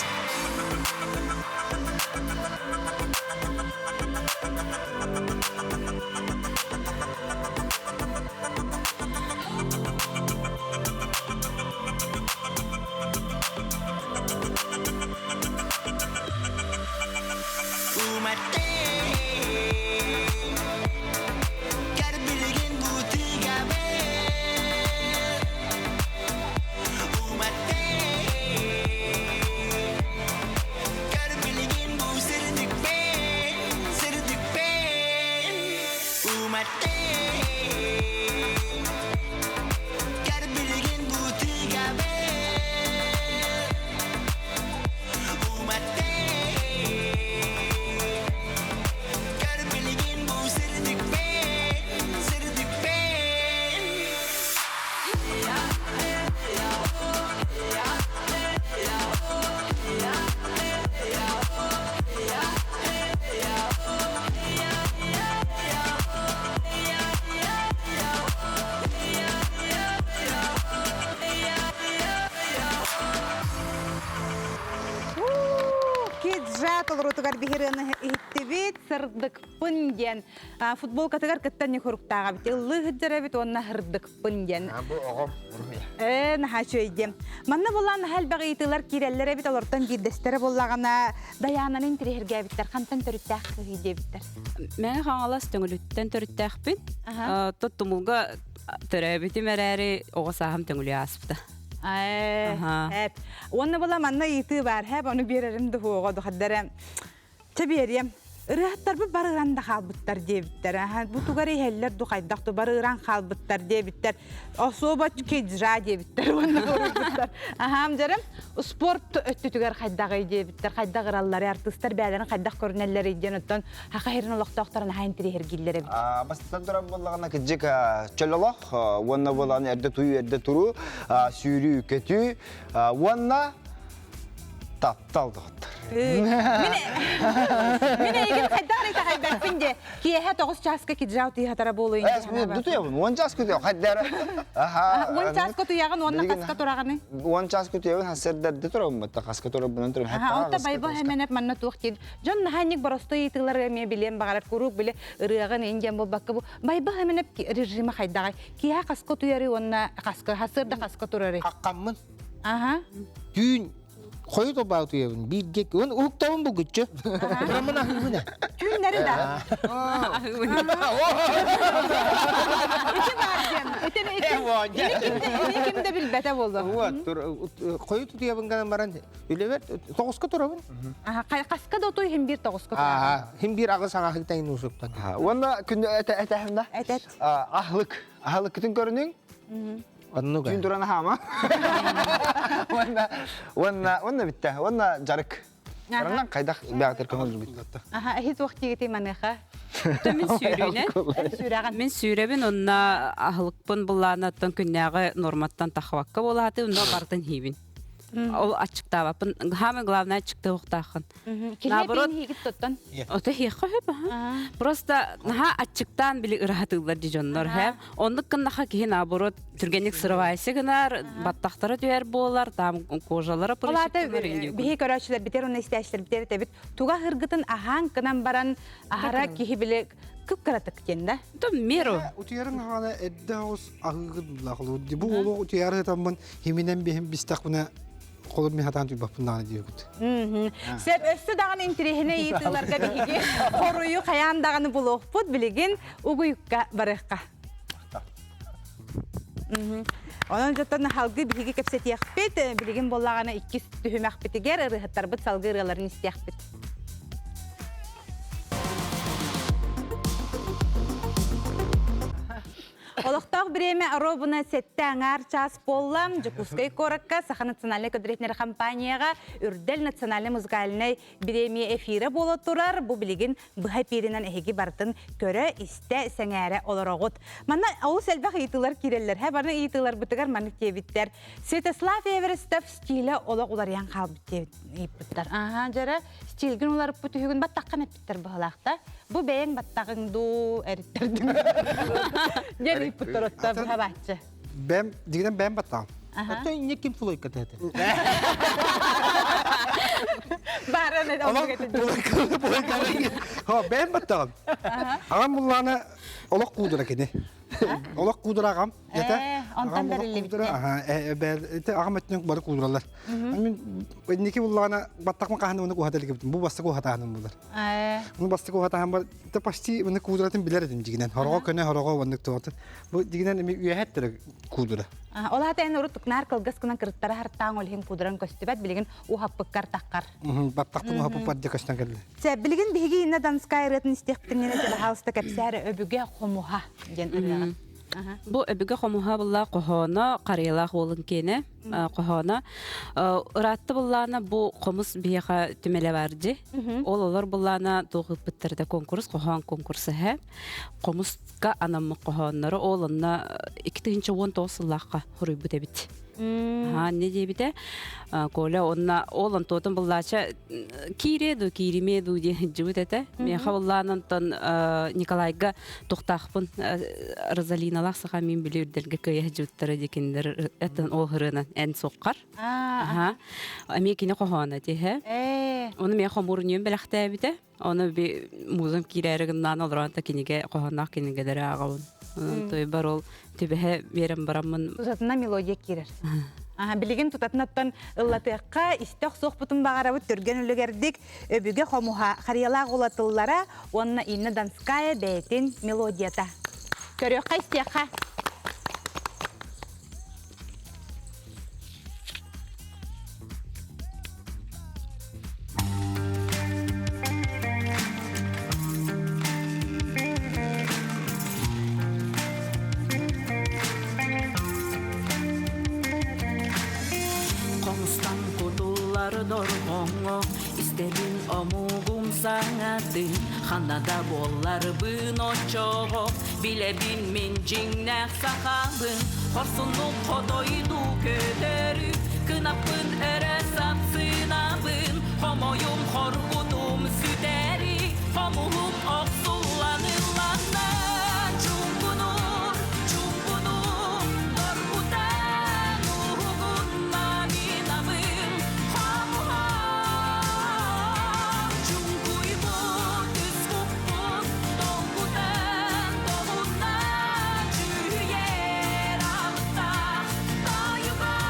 Киджа толорутугар биһирыаны иһиттибит, сырдыкпын диэн футболкатыгар кытта не хуруктааҕа бит. Ыллыы сылдьар эбит уонна сырдыкпын диэн. Бу оҕом уруһуйа. Ээ, наһаа үчүгэй диэн. Манна булан наһаа элбэх ыйытыылар киирэллэр эбит, олортон биирдэстэрэ буоллаҕына Дайаананы интириэһиргээбиттэр, хантан төрүттээх кыһыы диэбиттэр. Мэҥэ Хаҥалас Төҥүлүттэн төрүттээхпин. Тоттумулга төрөөбүтүм эрээри оҕо сааһым Төҥүлү ааспыта. Ээ, Уонна була манна ыйытыы баар, һээп ону биэрэрим дуһуоҕа духаддара. Чэ биэриэм. Ырыаһыттарбыт барыыран да хаалбыттар диэбиттэр. Бу тугар иһэллэр ду хайдах ду барыыран хаалбыттар диэбиттэр. Особо киджа диэбиттэр уонна уруйбуттар. Аһаам дьарым спорт өттүтүгэр хайдаҕый диэбиттэр. Хайдах ыраллары, артыыстар бээлэрин хайдах көрүнэллэрий диэн оттон хаха хирин олохтоохторун аһаа интириэһиргииллэр эбит. Бастатан туран буоллаҕына кыдьык чөл олох уонна буолан эрдэ туйуу эрдэ туруу сүүрүү көтүү уонна таптал доҕоттор. Мин эйигин хайдах эрэ итэҕэйбэппин де. Киэһэ 9 чааска киджау тыыһатара буолуйун Э, Дутуйабын, 10 чааска утуйабын, хайдара. Аха. 10 чааска утуйаҕын уонна хаска тураҕыный? 10 чааска утуйабын, хассырдарды турабын, батта хаска турабынан турабын. Аха, онто байбо хеменеп манна туох диэн. Дьон наһаанньык боростой ыйытыылары эмиэ билиэн баҕарар куруук биле ырыаҕын индиан буолбакка бу байбо хеменеп режима хайдаҕай? Киэһэ хаска утуйары уонна хаска хасырда хаска турары? Хаккаммын. Аха. Түүн хойут обаутуйабын бииргэ уон уһуктабын булгуччу тураммын аһыыбын э Түүннэри да. Ити баар диэн. Итини ити ким да билбэтэ буолуо. Вот хойут утуйабын гынан баран үлэбэр тоҕуска турабын. Хаска да утуй хим биир тоҕуска турабын. Хим биир аҕыс аҕаһыктайын уусуктан. Уонна күн этэ Этет. Аһылык. Аһылыккытын көрүнүҥ. Оннук. Түүн туран аһаама. Уонна уонна уонна бүттэ. Уонна дьарык. Баранан хайдах бэҕэтэр көҥүл Аха, эһи туох диигитий маныаха? Мин сүүрүүнэн. Сүүрэҕин. Мин сүүрэбин онно аһылыкпын былаанаттан күннээҕи норматтан тахабакка буолааты, онно барытын хиибин. Ол аччыктаабаппын. Самое главное аччыктыахтааххын. Наоборот, тоттон. Ото хиэххэ хөп Просто наха аччыктаан били ыраһатыыллар ди дьоннор һэ. Оннук гыннаха киһи наоборот түргэнник сырывайсы гынар, баттахтара түһэр буолар, там кожалара Олата биһи көрөөччүлэр битер уонна истээччилэр битер этэбит. Туга хыргытын аһаан кынан баран аһара киһи били кып-кыратык диэн да. То меру. Утуйарын хаана эрдэ оҕус аһыыгын булла Бу олох утуйары сытаммын химинэн биһим бистахпына холор мин хатаан түйбаппын даҕаны диэбит. Сөп өссө даҕаны интириэһинэй ыйытыыларга биһиги хоруйу хайаан даҕаны булуохпут билигин угуйукка барыахха. Онон дьоттон халгы биһиги кэпсэтиэхпит, билигин буоллаҕына иккис түһүмэхпитигэр ырыаһыттарбыт салгыы ырыаларын истиэхпит. Олохтоох бириэмэ оруобуна сэттэ аҥаар чаас буолла. Дьокуускай куоракка Саха национальнай көдүрэтинэр компанияҕа Үрдэл национальнай музыкальнай бириэмийэ эфирэ буола турар. Бу билигин быһа эпииринэн эһиги барытын көрө, истэ, сэҥээрэ олороҕут. Манна олус элбэх ыйытыылар киирэллэр. Һэ, бары ыйытыыларбытыгар маннык диэбиттэр. Святослав Эверестов стилэ олох уларыйан хаалбыт диэбит ыйыппыттар. Аха, дьэрэ, стилгин уларыппыт үһүгүн баттаххын эппиттэр быһалаахта. Бу бэйэҥ баттаҕыҥ дуу, эриттердиҥ диэн ыйыппыттар отто быһа бааччы. Бэм, дигинен бэм баттаҕым. Оттон инне ким флойка тәте? Бааран Хо, бэм баттаҕым. Аҕам буллаана олох куудура кини. Олох куудура аҕам. Ете, онтон бэриллибит. Аха, э аҕам өттүнэн бары куудуралар. Мин инники буллаана баттахмын хаһан уну куһата иликпитим. Бу бастакы уһатааным булар. Бу бастакы уһатаһым бар, те почти уну куудуратын билер этим дигинен. Хорого көнө хорого оннук туотун. Бу дигинен эми үөһэттер куудура. Ол аата эн урут наар кылгас гынан кырыттара хартаан ол иһин куудуран көстүбэт билигин уһаппыккар таххар. Баттахпын уһаппыппар дьэ көстөн кэллэ. Чэ, билигин биһиги Инна Донская ырыатын истиэхпитин иннинэ пожалуйста кэпсээр өбүгэ хомуһа диэн ырыаҕын. Бу өбүгэ хомуһа булла хоһооно, харыйалаах уолун киэнэ хоһооно. Ыраатта буллаана бу хомус биһиэхэ түмэлэ бар дьи. Ол олор буллаана туох ыппыттарда конкурс, хоһоон конкурса һэ. Хомуска анаммыт хоһооннору ол онно 2019 сыллаахха хоруйбут эбит. Аха, не диэбитэ. Коля онна ол онтуотун буллаача киириэ дуу, кииримиэ дуу диэн дьыбыт этэ. Миэхэ буллаан онтон Николайга тухтаахпын Розалиналаах саха мин били үрдэлгэ кыайа дьыбыттара дикиндер этэн ол хырынан эн суоххар. Аха. Эмиэ кини хоһооно тиһэ. Ону миэхэ хомуурунньуйун бэлэхтээбитэ. Ону би музым киирээри гыннаан олорон та кинигэ хоһоонноох кинигэлэри ааҕабын. Тойбар ол түбэһэ биэрэн бараммын. Тутатына мелодия киирэр. Билигин тутатынаттан ыллатыахха истэх суохпутун баҕарабыт түргэн үлүгэрдик өбүгэ хомуһа харыйалаах улатыллара уонна Инна Донская бэйэтин мелодията. Көрүөххэ истиэххэ. Хомустан кутуллар дорҕоҥҥо истэбин омугум саҥатын ханна да буолларбын оччоҕо билэбин мин дьиҥнээх сахабын хорсуннук хотойдуу көтөрү кынаппын өрө сапсынабын хомойум хоргутум сүтэри хомуһум охсуллан ылланна чуҥкунур чуҥкунур доргутан уһугунна мин абым хомуһам чуҥкуйбут үс куппут долгутан долунна дьүһүйэр алыптаах тойугам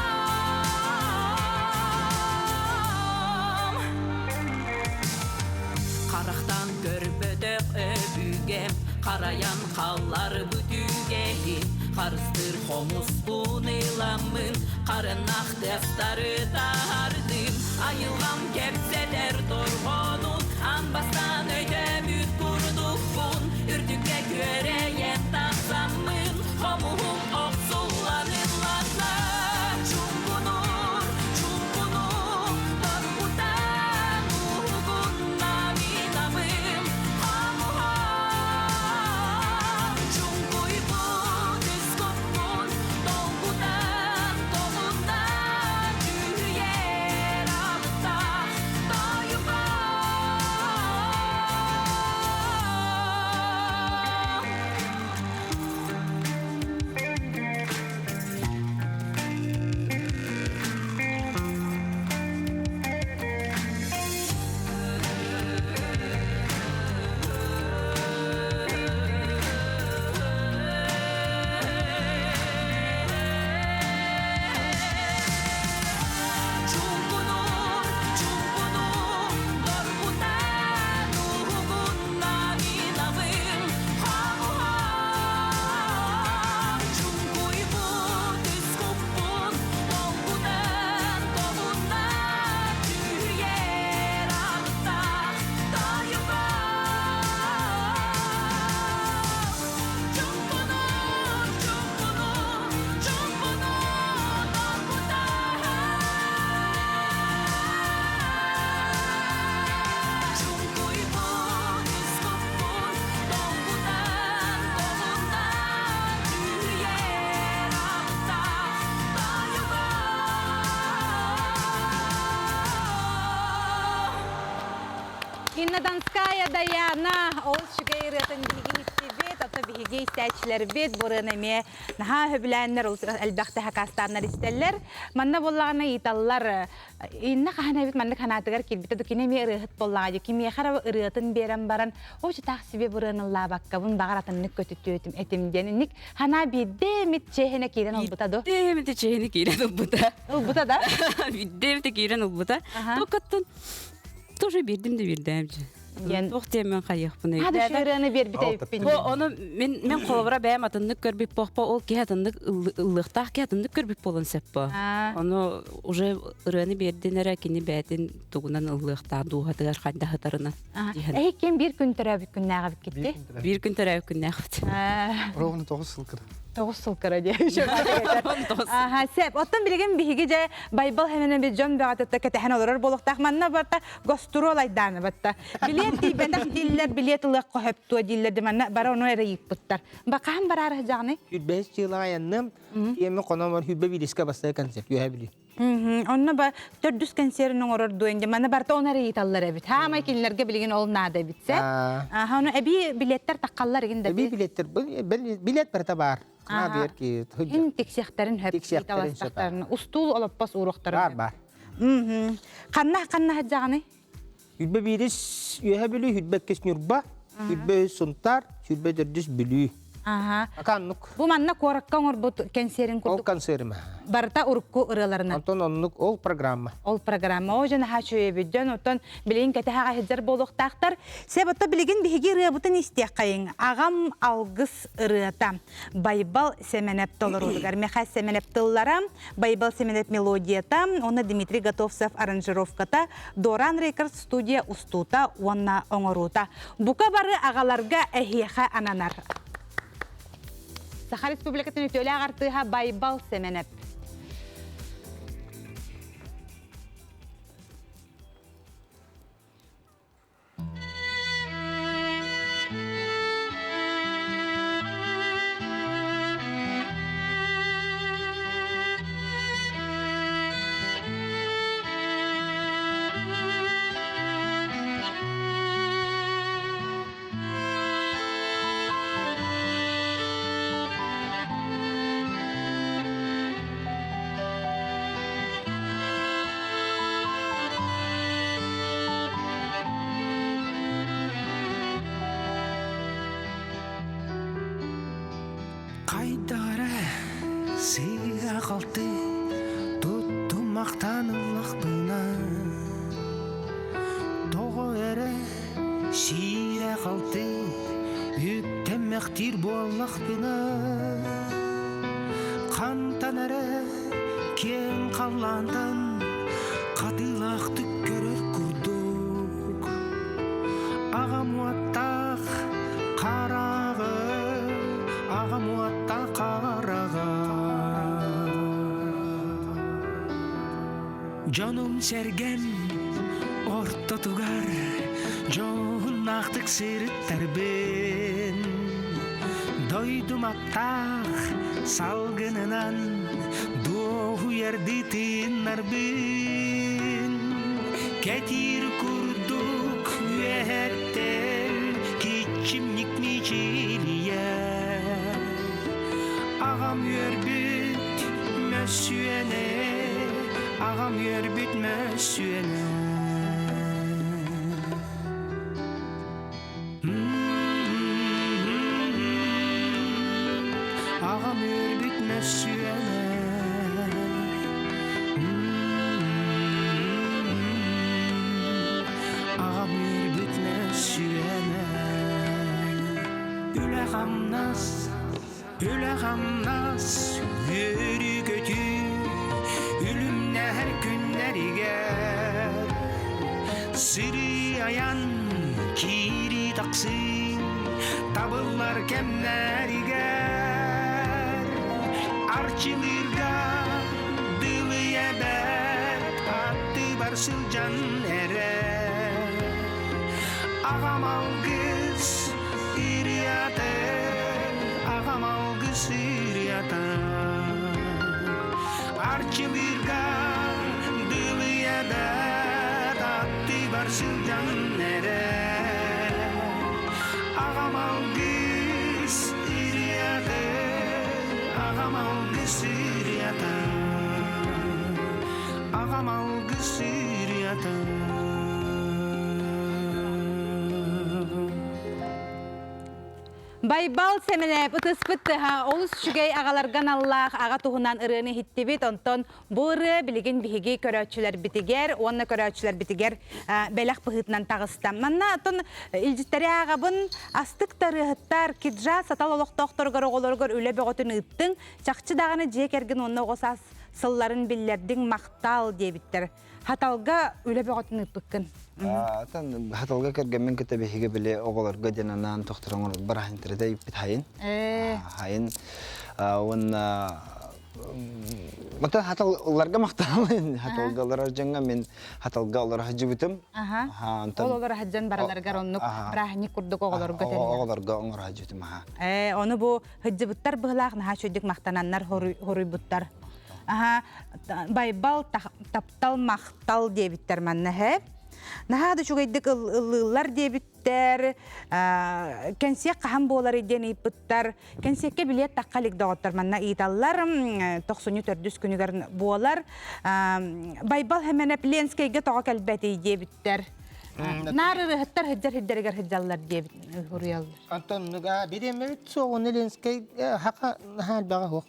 Харахтан көрбөтөх өбүгэм Харайан халлар бүтүгэһин Харыстыр хомуспун ыламмын Харынах тыастары таһардым Айылҕам кэпсэтэр торҕонун Аан бастаан өйдөөбүт курдукпун Үрдүккэ күөрэйэн тахсаммын Хомуһум охсуллан ылланна Чуҥкунур, чуҥкунур Доргутан уһугунна мин абым Хомуһам Чуҥкуйбут үс куппун Долгутан толунна Дьүһүйэр. Инна Донская Даяна олус үчүгэй ырыатын биһиги истибит, ото биһиги истээччилэрбит бу ырыаны эмиэ наһаа сөбүлээннэр олус элбэхтэ хакастааннар истэллэр. Манна буоллаҕына ыйыталлар Инна хаһан эбит маннык санаатыгар киирбитэ ду кини эмиэ ырыаһыт буоллаҕа дии кимиэхэ эрэ ырыатын биэрэн баран оо чытаах себе бу ырыаны ыллаабаккабын баҕар атыннык көтүтүөтүм этим диэн инник санаа биирдэ эмит чиэһинэ киирэн ылбыта ду Биирдэ эмит чиэһинэ киирэн ылбыта. Ылбыта да? Биирдэ эмит киирэн ылбыта. Токаттан тоже биирдим да биирдээм Диэн туох диэммин хайыахпыный. Хады шырыаны биэрбитэ эппин. Бу ону мен мен холобура бэйэм атыннык көрбүт буохпа ол киһи атыннык ыллыахтаах киһи атыннык көрбүт буолан сөп бо. Ону уже ырыаны биэрдин эрэ кини бэйэтин тугунан ыллыахтаах дууһатыгар хайдаһытарынан. Эһи ким биир күн төрөөбүт күннээҕи китти? Биир күн төрөөбүт күннээхпит. Ровно тоҕус сыл кыра. Тоҕус сыл кыра диэ. Аха, сеп. Оттон билигин биһиги дьэ Байбал хэмэнэ би дьон бөҕөтөттө кэтэһэн олорор буолуохтаах. Манна барта гостуруол айдааны батта. Билиэт тиийбэтэх дииллэр, билиэт ылыахха хөптуо дииллэр де манна бары ону эрэ ыйыппыттар. Бакаһан бараары сыдьаҕыный? Хүрбэһис дьыалаҕа айанным. Тиэмэ хономор хүрбэ биирискэ бастакы концерт үөһэ Бүлүү. Онно ба төрдүс кэнсиэрин оҥорор дуо инде маны барыта оны эрэ ыйыталлар эбит. Хаамай кинилэргэ билигин ол наада эбит сэ. Аха, ону эбии билеттер таххаллар игин да. Эбии билеттер билет барыта бар. Наадыйар ки. Хин тиксиэхтэрин хөп. Тиксиэхтэрин сөп. Устуул олоппос ууруохтарын. Бар бар. Ханна ханна хаджаҕыный? Хүрбэ биирис Үөһэ Бүлүү, хүрбэ иккис Ньурба, хүрбэ үс Сунтаар, сүрбэ төрдүс Бүлүү. Аха. Акааннук. Бу манна куоракка оҥорбут кэнсиэрин курдук. Ол концерим. Барыта урукку ырыаларынан. Онтон оннук ол программа. Ол программа. О дьон аха чөйөбүт дьон оттон билигин кэтэһэ сылдьар буолуохтаахтар. Себ отто билигин биһиги ырыабытын истиэххэйиҥ. Аҕам алгыс ырыата. Байбал Сэмэнэп толоруутугар Михаил Сэмэнэп тыллара, Байбал Сэмэнэп мелодията, уонна Дмитрий Готовцев аранжировката, Доран Рекорд студия устуута уонна оҥоруута. Бука бары аҕаларга эһиэхэ ананар. Саха Республикатын үтүөлээх артыыһа Байбал Сэмэнэп. Хайдара сыыһа-халты туттумахтан ыллахпына Тоҕо эрэ сиирэ-халты үктэммэхтиир буоллахпына Хантан эрэ киэҥ халлаантан хатыылаахтык көрөр курдук Аҕам уоттаах хараҕы аҕам уоттаах хараҕа Дьонум-сэргэм ортотугар дьоһуннаахтык сырыттарбын Дойдум аттаах салгынынан дуоһуйардыы тыыннарбын Кэтиир курдук үөһэттэн киччимник мичилийэр Аҕам үөрбүт мөссүөнэ, аҕам үөрбүт мөссүөнэ. Аҕам үөрбүт мөссүөнэ. Аҕам үөрбүт мөссүөнэ. Үлэ-хамнас Үлэ-хамнас үөрүү-көтүү үлүмнэһэр күннэригэр Сырыы-айан киирии-тахсыы табыллар кэмнэригэр Арчылыырга дылыйа бэрт аттыбар сылдьан эрэр Аҕам алгыс ырыата аҕам алгыс ырыата Арчылыырга дылыйа бэрт аттыбар. сылдьан эрэ Аҕам алгыс ырыата Аҕам алгыс ырыата Аҕам алгыс ырыата Байбал Сэмэнэп ытыспыт тыһа олус үчүгэй аҕаларга аналлаах аҕа туһунан ырыаны иһиттибит. Онтон бу ырыа билигин биһиги көрөөччүлэрбитигэр уонна көрөөччүлэрбитигэр бэлэх быһыытынан таҕыста. Манна оттон илдьиттэри ааҕабын астык да ырыаһыттар киджа сатал олохтоохторугар оҕолоругар үлэ бөҕөтүн ыыттыҥ. Чахчы даҕаны дьиэ кэргэн уонна оҕо саас сылларын биллэрдиҥ махтал диэбиттэр. Хаталга үлэ бөҕөтүн ыыппыккын. Атын Хаталга кэргэммин кытта биһиги били оҕолорго диэн анаан тохтор оҥорор быраһынтарыта ыыппыт хайын. Хайын уонна Мата хаталларга махтаналын хаталга олорор дьоҥҥо мин хаталга олоро сылдьыбытым. Ол олоро сылдьан бараларыгар оннук бырааһынньык курдук оҕолорго Оҕолорго оҥоро сылдьыбытым аха. Ээ, ону бу сылдьыбыттар быһылаах наһаа үчүгдүк махтананнар хоруйбуттар. Аха, Байбал таптал махтал диэбиттэр манна һэ. Наһаа да үчүгэйдик ыллыыллар диэбиттэр. Кэнсиэк хаһан буоларый диэн ыйыппыттар. Кэнсиэккэ билиэт тахха илик доҕоттор манна ыйыталлар. Тохсунньу төрдүс күнүгэр буолар. Байбал Хэмэнэп Ленскэйгэ тоҕо кэлбэтий диэбиттэр. Наар ырыһыттар сылдьар сирдэригэр сылдьаллар диэбит суруйаллар. Антон бириэмэбит суоҕун Ленскэй хака наһаа элбэҕэ суох.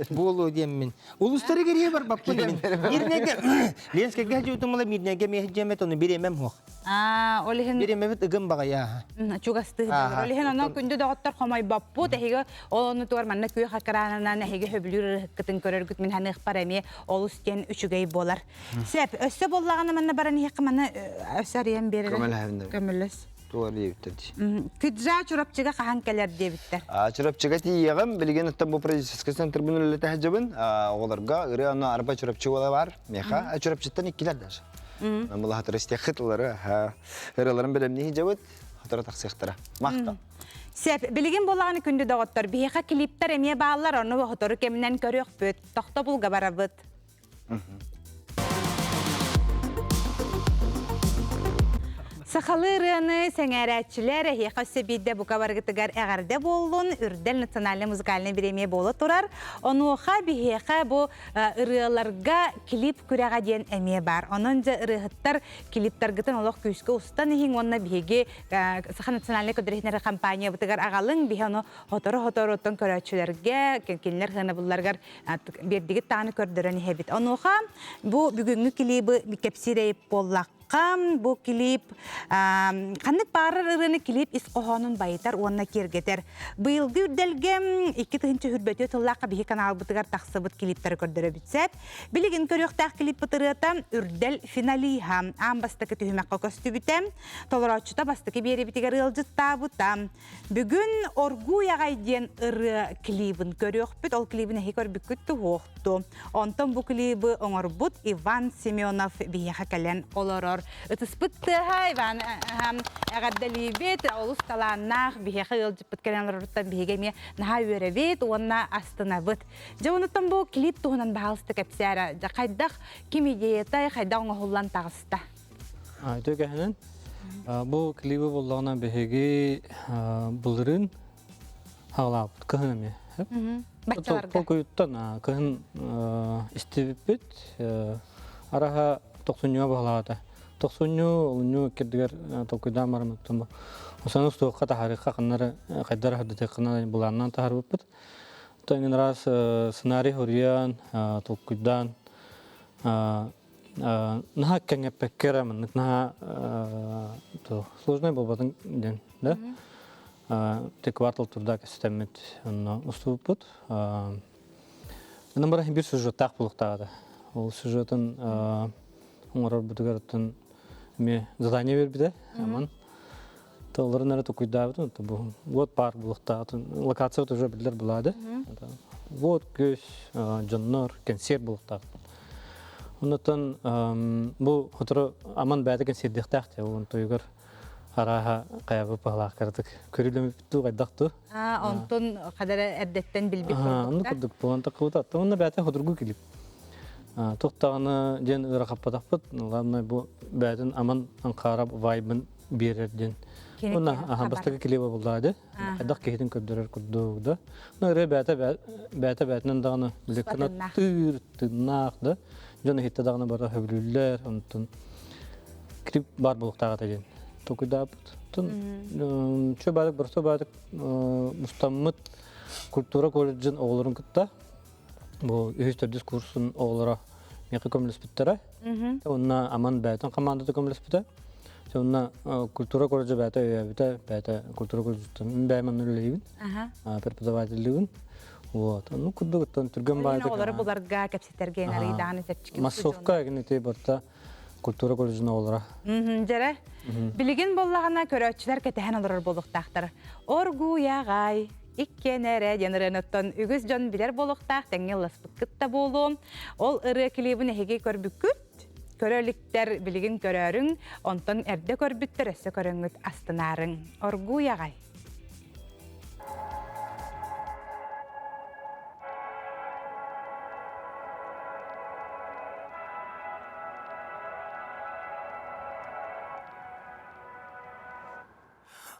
Буолуо диэммин. Улустары кэрийэ барбаппын мин. Мирнэйгэ Ленскэйгэ сылдьыбытым була Мирнэйгэ эмиэ сылдьыам ону бириэмэм суох. Аа, ол иһин Бириэмэбит ыгым баҕайа. Чугастыы. Ол иһин онон күндү доҕоттор хомойбоппут. Эһиги ол оннутугар манна күөх экранынан эһиги сөбүлүүр ырыһыккытын көрөргүт мин ханыахпар эмиэ олус диэн үчүгэй буолар. Сөп, өссө буоллаҕына манна баран иһиэххэ манна өссө арыйан биэрэр. Көмөлөһөбүн. Көмөлөс. Тугар диэбиттэр дии. Кыджа Чурапчыга хаһан кэлэр диэбиттэр. Чурапчыга тиийиэҕим. Билигин оттон бу продюсерскай центрбын үлэлэтэ сылдьабын. Оҕолорго ырыа онно арба Чурапчы уола бар. Миэхэ Чурапчыттан иккилэр даже. Мылаһатыр истиэххит ылары. Ырыаларын бэлэмнии сылдьабыт. Сотору тахсыахтара. Махтал. Сөп, билигин буоллаҕына күндү доҕоттор, биһиэхэ клиптэр эмиэ бааллар, ону сотору кэминэн көрүөхпүт. Тохтобулга барабыт. Сахалыы ырыаны сэҥээрээччилэр эһиэхэ өссө биирдэ бука барыгытыгар эҕэрдэ буоллун, Үрдэл национальнай музыкальнай бириэмийэ буола турар. Онуоха биһиэхэ бу ырыаларга клип күрэҕэ диэн эмиэ баар. Онон дьэ ырыаһыттар клиптаргытын олох күүскэ устан иһиҥ уонна биһиги Саха национальнай көрдөрүһүнэр компаниябытыгар аҕалыҥ, биһи ону сотору-соторуттан көрөөччүлэргэ, кинилэр сыанабылларыгар биэрдигит даҕаны көрдөрөн иһэбит. Онуоха бу бүгүҥҥү клибы кэпсиир буоллахха, бу клип ханнык баарар ырыаны клип ис хоһоонун байытар уонна киэргэтэр. Быйылгы үрдэлгэ 2024 сыллаахха биһи каналбытыгар тахсыбыт клиптары көрдөрөбүт сөп. Билигин көрүөхтээх клиппыт ырыата Үрдэл финалиһа аан бастакы түһүмэххэ көстүбүтэ. Толорооччута бастакы биэрибитигэр ыалдьыттаабыта. Бүгүн Оргууй аҕай диэн ырыа клибын көрүөхпүт. Ол клибин эһи көрбүккүт туһуохту. Онтон бу клибы оҥорбут Иван Семенов биһиэхэ кэлэн олорор. Ытыспыт тыаһа Иван эҕэрдэлиибит. Олус талааннаах биһиэхэ ыалдьыппыт кэлэн олороруттан биһиги эмиэ наһаа үөрэбит уонна астынабыт. Дьэ онуттан бу клип туһунан баһаалыста кэпсээрэ. Дьэ хайдах ким идеята хайдах оҥоһуллан таҕыста? Үтүө кэһинэн бу клибы буллаҕына биһиги былырыын хаалаабыт кыһын эмиэ. Баччаларга. Толкуйуттан кыһын истибиппит араха тохсунньуга баһылаата. Тохсунньу, олунньу кирдигэр толкуйдаан бараммыттан осаны устуохха таһаарыахха ханнары хайдар хардытыаххына былааннаан таһаарбыппыт. Оттон раз сценарий хоруйан, толкуйдаан наһаа кэҥэппэккэ эрэ маннык наһаа сложнай буолбатын диэн да те квартал турда кэстэммит онно устубуппут Онон бара биир сюжеттаах буолуохтааҕа ол сюжетын оҥорорбутугар оттон эмиэ задание биэрбитэ аман Тылларын эрэ токуйдаабытым бу вот паар булуохтаатын локациябыт уже биллэр булаады вот көс дьоннор кэнсиэр булуохтаах оннотон бу сотору аман бэйэтэ кэнсиэрдиэхтээх дии ол туйугар арааһа хайабы паһалаах кыратык көрүлэмиппит хайдах ту онтон хадара эрдэттэн билбит курдук онну курдук буолан таккыбыта онно бэйэтэ хотургу килип. Туох даҕаны диэн ыарахаппатахпыт. Главное бу бэйэтин аман Анкара вайбын биэрэр диэн. Уонна аха бастакы клиба буллаа Хайдах киһитин көрдөрөр курдук да. Ну ырыа бэйэтэ бэйэтэ бэйэтинэн даҕаны биликкана тыыр тыыннаах да. Дьон иһиттэ даҕаны бара хөбүлүүллэр. Онтон клип баар буолуохтаах этэ диэн толкуйдаабыт. Тун чө баадык просто баадык мустаммыт культура колледжын оҕолорун кытта бу үһүс төрдүс курсун оҕолоро миэхэ көмөлөспүттэрэ. Онно Аман бэйэтин командата көмөлөспүтэ. Онно культура колледжа бэйэтэ өйөөбүтэ, бэйэтэ культура колледжыттан мин бэйэм онно үлэлиибин, преподавателлиибин. Вот. Ну курдук оттон түргэн баайдык. Оҕолору буларга, кэпсэтэргэ арыйдаан чэпчэки. Массовка эгин ити барта культура колледжын оҕолоро. Дьэрэ. Билигин буоллаҕына көрөөччүлэр кэтэһэн олорор буолуохтаахтар. Оргуйаҕай, иккиэн эрэ диэн ырыаныттан үгүс дьон билэр буолуохтаах тэҥҥэ ылласпыккыт да буолуо. Ол ырыа клибин эһиги көрбүккүт, көрө иликтэр билигин көрөөрүҥ, онтон эрдэ көрбүттэр өссө көрөҥҥүт астынаарыҥ. Оргууй аҕай.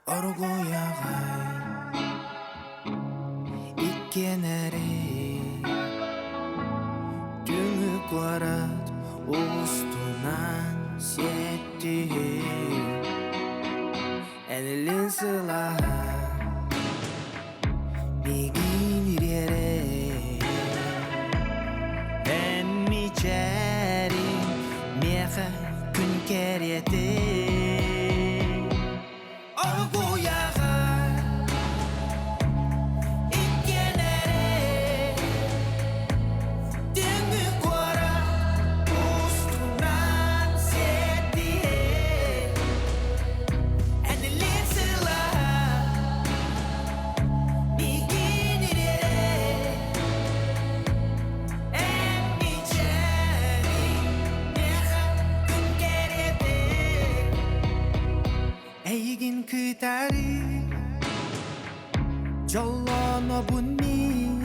Оргуйаҕай иккиэн эрэй Түҥү куорат устунан сиэттиһин Энилин сылаһа миигин ириэрэй Эн мичээриҥ миэхэ күн кэриэтин Оргуйаҕай иккиэн эрэй Түҥү куорат устунан сиэттиһэн Энилин сылаһа миигин ириэрэй Эн мичээриҥ миэхэ күн кэриэтин Эйигин кытары дьоллонобун мин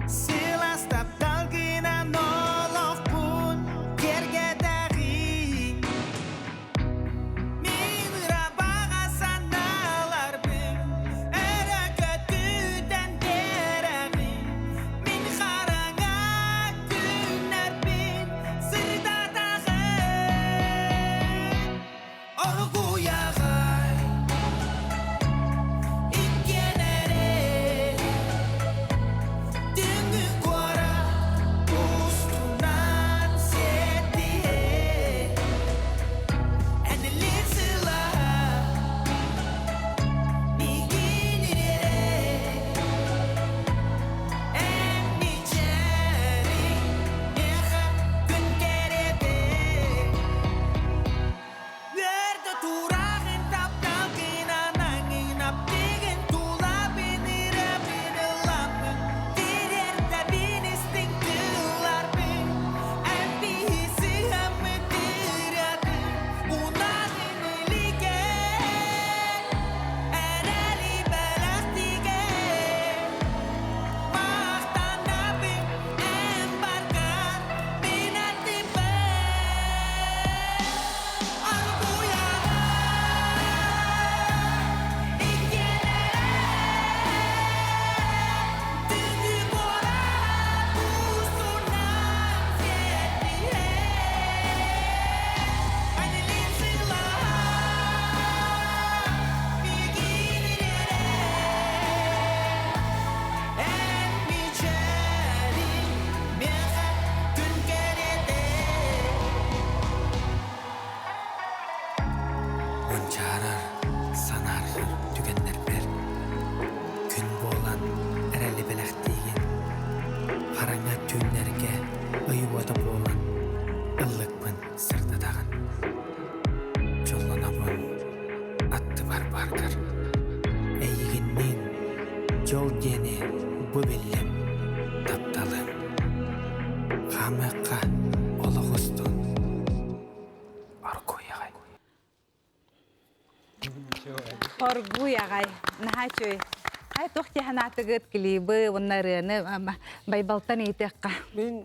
Сылаас тапталгынан олохпун киэргэтэҕин Мин ырабаҕа санааларбын өрө көтүтэн биэрэҕин Мин хараҥа күннэрбин сырдатаҕын Оргуйаҕай иккиэн эрэ Түҥү куорат устунан сиэттиһэ Энилин сылаһа миигин ириэрэ Эн мичээриҥ миэхэ күн кэриэтэ Үөрдэ тураҕын тапталгын анаҥын аптыгын тулабын ырабын ыламмын Тириэрдэбин истиҥ тылларбын эн биһи сыһаммыт ырыатын Унанын илигэ эрэли бэлэхтигэ Махтанабын эн баргар мин аттыбар Күн кэриэтэ Мунчаарар, санаарҕыыр түгэннэрбэр күн буолан эрэли бэлэхтиигин, хараҥа түүннэргэ ый уота буолан ыллыкпын сырдатаҕын. Дьоллонобун аттыбар бааргар, эйигинниин дьол диэни бу биллим, тапталым. Хаамыахха олох устун Оргууй аҕай. Оргууй аҕай. Наһаа үчүгэй. Ай туох тиһанаатыгыт клибы уонна ырыаны Байбалтан ыйытыахха. Мин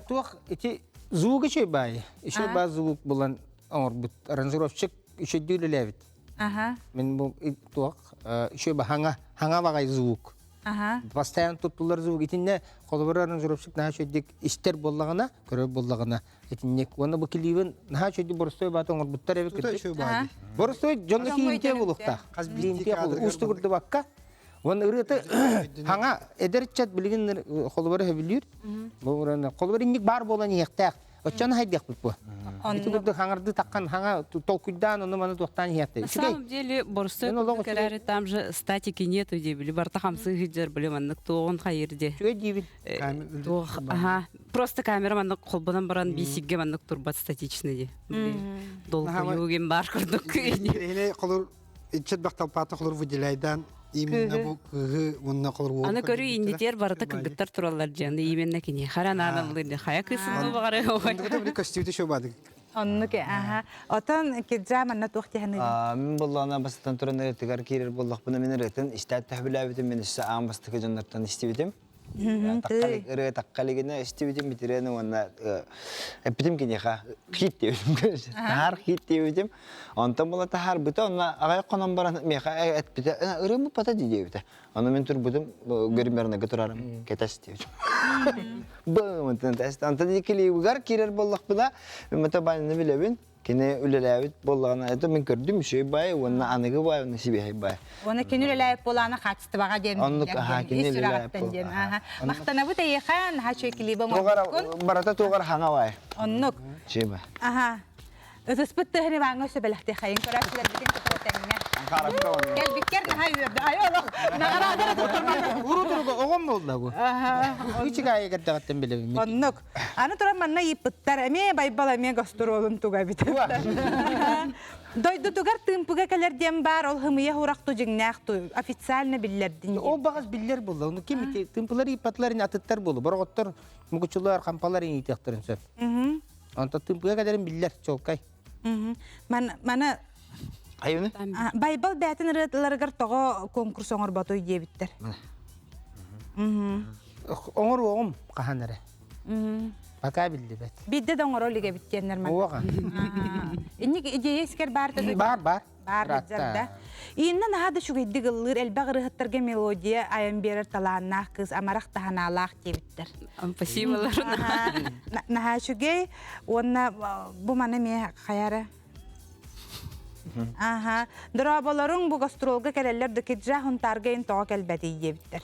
туох ити звук үчүгэй баайы. Үчүгэй баа звук булан оҥорбут. Аранжировщик үчүгэй үлэлээбит. Аха. Мин бу туох үчүгэй ба хаҥа хаҥа баҕай звук. Аха. Постоянно туттуллар звук. Итиннэ холобур аранжировщик наһаа үчүгэйдик истэр буоллаҕына, көрөр буоллаҕына итинник. Уонна бу клибин наһаа үчүгэйдик боростуой баата оҥорбуттар эбит. Тута үчүгэй баайы. Боростуой дьонно кииримтиэ буолуохтаах. Хас биирдии Кииримтиэ кадрыгар уустугурдубакка. Уонна ырыата хаҥа эдэр ыччат билигин холобура сөбүлүүр. Бу холобур инник баар буолан иһиэхтээх. Оччону хайдыахпыт бу. Ити курдук хаҥарды таххан хаҥа толкуйдаан ону маны туохтаан иһиэхтэй. На самом деле боростой курдук эрээри там же статики нету дии били барта хамсыы сылдьар били маннык туоҕун хайыр дии. Үчүгэй диибин. Туох аха просто камера маннык холбонон баран биисигге маннык турбат статичный дии. Долгуйуу баар курдук. Или холур иччит бахталпаата холур выделяйдан именно бу кыһы уонна холур Аны көрүү иннитиэр барыта кыргыттар тураллар дьиэн именно кини харананаллы хайа кыысынну баҕары Оннук көстүүтэ шо бадык. Оннук аха. Отон киджа манна туох тиһаны. Мин боллаана бастатан туран ырытыгар киирэр боллохпуна мин ырытын истээт төһөбүлээбитим мин өссө аан бастакы дьоннортон истибитим. Ырыа таххалигина истибитим битирэни уонна эппитим киниэхэ хит диэбитим таһаар хит диэбитим онтон була таһаарбыта онно аҕай хонон баран миэхэ эппитэ ырыам буппата дии диэбитэ ону мин турбутум гримерныга турарым кэтэс диэбитим бым онтон клибыгар киирэр буоллахпына мин банны билэбин Кини үлэлээбит буоллаҕына, это мин көрдүм үчүгэй баай уонна аныгы баай уонна сибиэһэй баай. Уонна кини үлэлээбит буолаана хаачыстыбаҕа диэн Оннук, аха, кини ис сүрэҕиттэн диэн. Аха. Махтанабыт эйиэхэ, наһаа үчүгэй клиби оҥорбуккун. Барата туоҕар хаҥа баай. Оннук. Үчүгэй баай. Аха. Ытыспыт тыһыны бааҥҥа сөбэлэхтиэхэйин көрөөччүлэрбитин кытары тэҥҥэ. Кэлбиккэр наһаа үөрдэ. Ай олох наҕараадара туттарбат. Урут-уруга оҕом буолла бу. Үчүгэй кэрдэҕиттэн билэбин. Оннук. Аны туран манна ыйыппыттар, эмиэ Байбал эмиэ гастролун туга эбит. Дойдутугар тыымпыга кэлэр диэн баар, ол хымыйа хурах ту дьиҥнээх ту официально биллэрдин. Ол баҕас биллэр буолла. Ону ким ити тыымпылар ыйыппатылар ини атыттар буолу. Бороҕоттор, мукучулар, хампалар ини ыйытыахтарын сөп. Онтон тыымпыга кэлэрин биллэр, чуолкай. Мана Айыны? Байбал бээтин ырыатыларыгар тоҕо конкурс оҥорботуй диэбиттэр. Оҥоруоҕум хаһан эрэ. Пока биллибэт. Биирдэ да оҥоро илик эбит диэннэр манна. Уоҕа. Инник идея искэр баар да Бар, бар. Баар да. Инна наһаа да үчүгэйдик ыллыыр, элбэх ырыһыттарга мелодия айан биэрэр талааннаах кыыс, амарах таһанаалаах диэбиттэр. Спасибо, Наһаа үчүгэй. Уонна бу маны эмиэ хайара Аха. Дорооболоруҥ бу гастролга кэлэллэр да киджа хунтаарга ин тоҕо кэлбэтий диэбиттэр.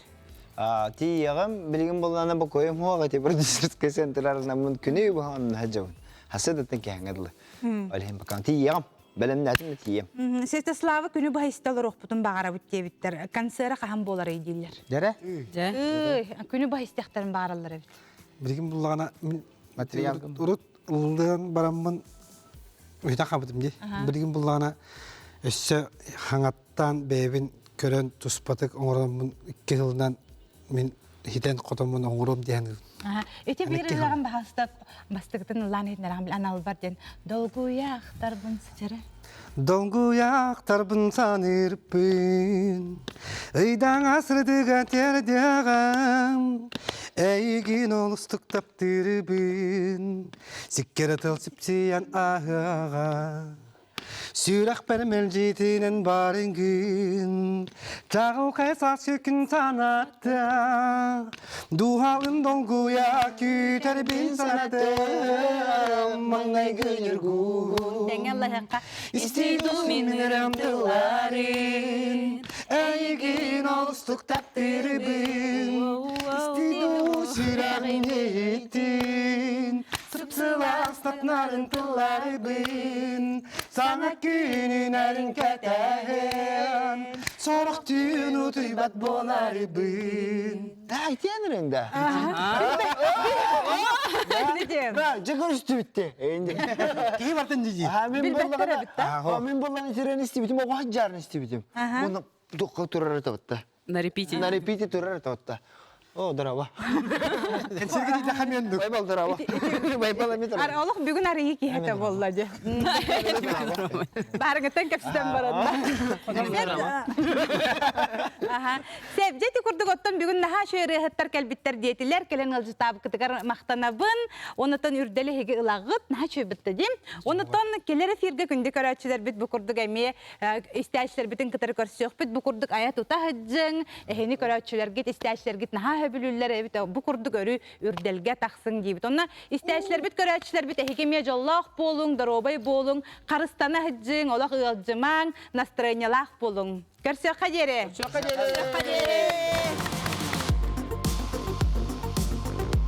Тиийэҕим билигин буоллаана бокуойум хуоҕа ти продюсерскай центрарнаммын күнү быһа онно сылдьабын. Хасса даттан кэһэҥҥэ дылы. Ол иһин бакаан тиийэҕим. Бэлэмнээтим да тиийэм. Святослава күнү быһа истэ олоруохпутун баҕарабыт диэбиттэр. Концера хаһан буоларый дииллэр. Дэрэ? Дьэ. Күнү быһа истэхтэрин баҕараллар эбит. Билигин буллаҕына мин Материал урут ыллыан бараммын Уһута хабытым дии. Билигин буллаҕына өссө хаҥаттаан бэйэбин көрөн туспатык оҥороммун икки сылынан мин хитэн хотоммун оҥоруом диэн Ити биир ыллаҕын баһаста бастыгытын ыллаан иһитиннэрэҕин аналбар диэн долгуйаахтарбын сычары. Долгуйаахтарбын саныырбын ыйдаҥа сырдыга тиэрдиэҕэм эйигин олустук таптыырбын Сиккэрэ тыл сипсийэн ааһыаҕа Сүрэхпэр мэлдьитинэн барыҥгын Чаҕылхай саас күн санатта Дууһалын долгуйа күүтэрбин санатым Маҥнайгы ньургуһун Тэҥэ аллаһыахха Истиду мин ырам тылларын Эйигин олустук таптыырбын Истиду сүрэҕин иһиттин Сып-сылаас татнарын тылларыбын Саҥа күнүнэрин кэтэһэн Сорох түүн утуйбат буоларыбын Да, итиэнирин да. Да, дьэ көрүстүбүттэ. Киһи бартын дии. Билбэттэр эбит да. Мин буллан итирен истибитим, оҕо хаджарын истибитим. Уонна туохха турар табытта. На репите. На репите турар табытта. О, дороба. Кэнсиэргэ диэтэ хамыандык. Байбал дороба. Байбал эмит. Ар олох бүгүн арыйы киһитэ буолла дьэ. Барыгыттан кэпсэтэн баранна. Аха. Сеп, дьэ ити курдук оттон бүгүн наһаа үчүгэй ырыаһыттар кэлбиттэр диэтилэр. Кэлэн ыалдьытаабыккытыгар махтанабын. Онутан үрдэли эһиги ылаҕыт. Наһаа үчүгэй бытта дим. Онутан кэлэр эфиргэ күндү көрөөччүлэрбит бу курдук эмиэ истээччилэрбитин кытары көрсүөхпүт. Бу курдук айа тута сылдьыҥ. Эһини көрөөччүлэргит, истээччилэргит наһаа сөбүлүүллэр эбит. Бу курдук өрүү үрдэлгэ тахсыҥ диибит. Онно истээччилэрбит, көрөөччүлэрбит эһиги эмиэ дьоллоох буолуҥ, доруобай буолуҥ, харыстана сылдьыҥ, олох ыалдьымаҥ, настроениелаах буолуҥ. Көрсүөххэ диэри! Көрсүөххэ диэри!